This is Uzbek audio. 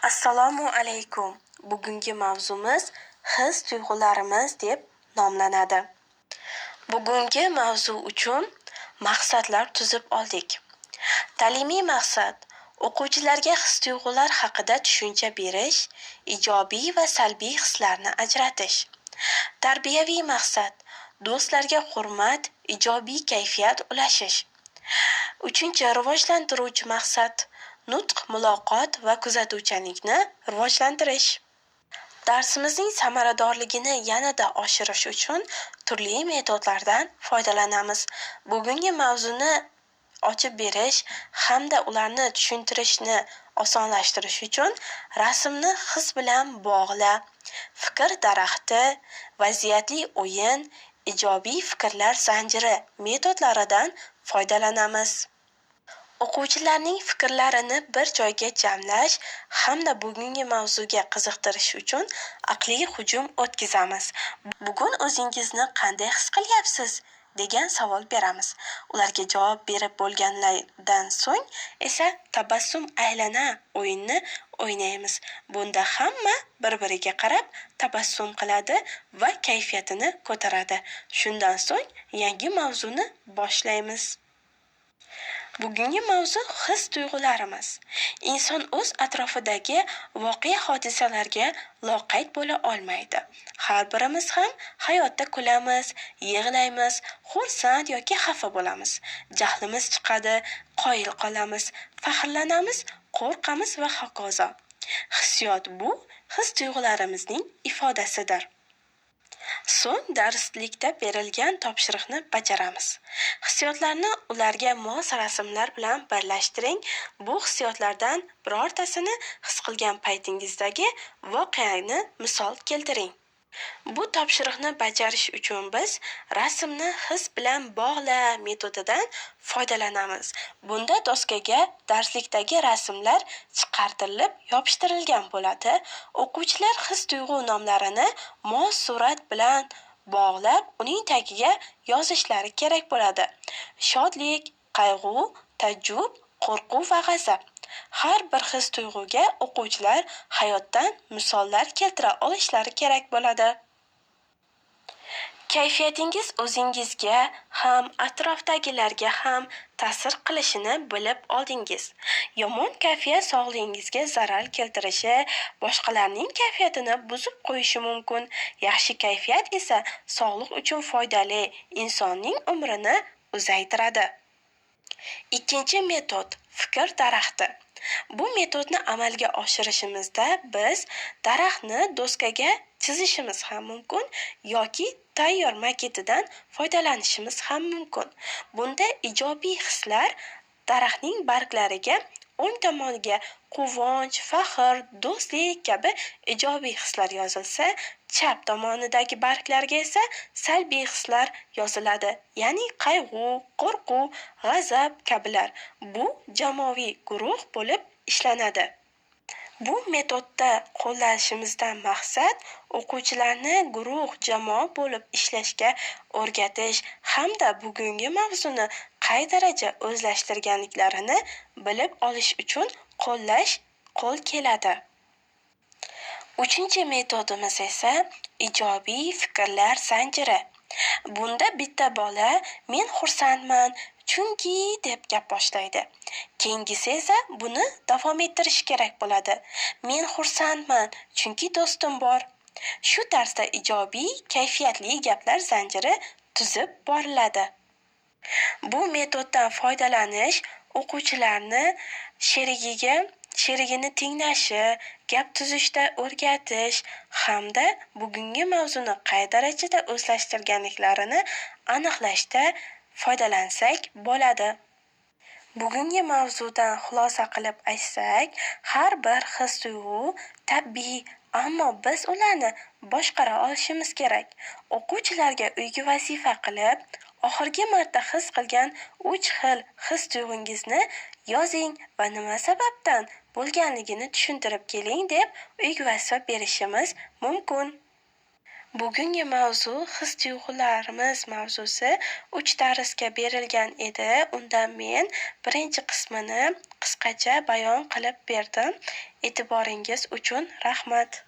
Assalomu alaykum. Bugungi mavzumiz his-tuyg'ularimiz deb nomlanadi. Bugungi mavzu uchun maqsadlar tuzib oldik. Ta'limiy maqsad: o'quvchilarga his-tuyg'ular haqida tushuncha berish, ijobiy va salbiy hislarni ajratish. Tarbiyaviy maqsad: do'stlarga hurmat, ijobiy kayfiyat ulashish. Uchinchi rivojlantiruvchi maqsad: nutq, muloqot va kuzatuvchanlikni rivojlantirish. Darsimizning samaradorligini yanada oshirish uchun turli metodlardan foydalanamiz. Bugungi mavzuni ochib berish hamda ularni tushuntirishni osonlashtirish uchun rasmni his bilan bog'la, fikr daraxti, vaziyatli o'yin, ijobiy fikrlar zanjiri metodlaridan foydalanamiz. O'quvchilarning fikrlarini bir joyga jamlash hamda bugungi mavzuga qiziqtirish uchun aqliy hujum o'tkazamiz. Bugun o'zingizni qanday his qilyapsiz? Degan savol beramiz. Ularga javob berib bo'lganlaridan so'ng esa tabassum aylana o'yinni o'ynaymiz. Bunda hamma bir-biriga qarab tabassum qiladi va kayfiyatini ko'taradi. Shundan so'ng yangi mavzuni boshlaymiz. Bugungi mavzu his-tuyg'ularimiz. Inson o'z atrofidagi voqea-hodisalarga loqayd bo'la olmaydi. Har birimiz ham hayotda kulamiz, yig'laymiz, xursand yoki xafa bo'lamiz. Jahlimiz chiqadi, qoyil qolamiz, faxrlanamiz, qo'rqamiz va hokazo. Hissiyot bu his-tuyg'ularimizning ifodasidir. So'ng darslikda berilgan topshiriqni bajaramiz. Hissiyotlarni ularga mos rasmlar bilan birlashtiring. Bu hissiyotlardan birortasini his qilgan paytingizdagi voqeani misol keltiring. Bu topshiriqni bajarish uchun biz rasmni his bilan bog'la metodidan foydalanamiz. Bunda doskaga darslikdagi rasmlar chiqartirilib yopishtirilgan bo'ladi. O'quvchilar his-tuyg'u nomlarini mos surat bilan bog'lab, uning tagiga yozishlari kerak bo'ladi. Shodlik, qayg'u, taajjub, qo'rquv va g'azab. Har bir his-tuyg'uga o'quvchilar hayotdan misollar keltira olishlari kerak bo'ladi. Kayfiyatingiz o'zingizga ham, atrofdagilarga ham ta'sir qilishini bilib oldingiz. Yomon kayfiyat sog'lig'ingizga zarar keltirishi, boshqalarning kayfiyatini buzib qo'yishi mumkin. Yaxshi kayfiyat esa sog'liq uchun foydali, insonning umrini uzaytiradi. Ikkinchi metod fikr daraxti. Bu metodni amalga oshirishimizda biz daraxtni doskaga chizishimiz ham mumkin yoki tayyor maketidan foydalanishimiz ham mumkin. Bunda ijobiy hislar daraxtning barglariga o'ng tomoniga quvonch, faxr, do'stlik kabi ijobiy hislar yozilsa, chap tomonidagi barglarga esa salbiy hislar yoziladi, ya'ni qayg'u, qo'rquv, g'azab kabilar. Bu jamoaviy guruh bo'lib ishlanadi. Bu metodda qo'llashimizdan maqsad o'quvchilarni guruh, jamoa bo'lib ishlashga o'rgatish hamda bugungi mavzuni qay daraja o'zlashtirganliklarini bilib olish uchun qo'llash qo'l keladi. Uchinchi metodimiz esa ijobiy fikrlar zanjiri. Bunda bitta bola men xursandman, chunki deb gap boshlaydi. Keyingisi esa buni davom ettirishi kerak bo'ladi. Men xursandman, chunki do'stim bor. Shu tarzda ijobiy kayfiyatli gaplar zanjiri tuzib boriladi. Bu metoddan foydalanish o'quvchilarni sherigini tinglashi, gap tuzishda o'rgatish hamda bugungi mavzuni qay darajada o'zlashtirganliklarini aniqlashda foydalansak bo'ladi. Bugungi mavzudan xulosa qilib aytsak, har bir his-tuyg'u tabiiy, ammo biz ularni boshqara olishimiz kerak. O'quvchilarga uyga vazifa qilib, oxirgi marta his qilgan 3 xil his-tuyg'ungizni yozing va nima sababdan bo'lganligini tushuntirib keling deb uyga vazifa berishimiz mumkin. Bugungi mavzu his-tuyg'ularimiz mavzusi 3 darsga berilgan edi. Unda men birinchi qismini qisqacha bayon qilib berdim. E'tiboringiz uchun rahmat.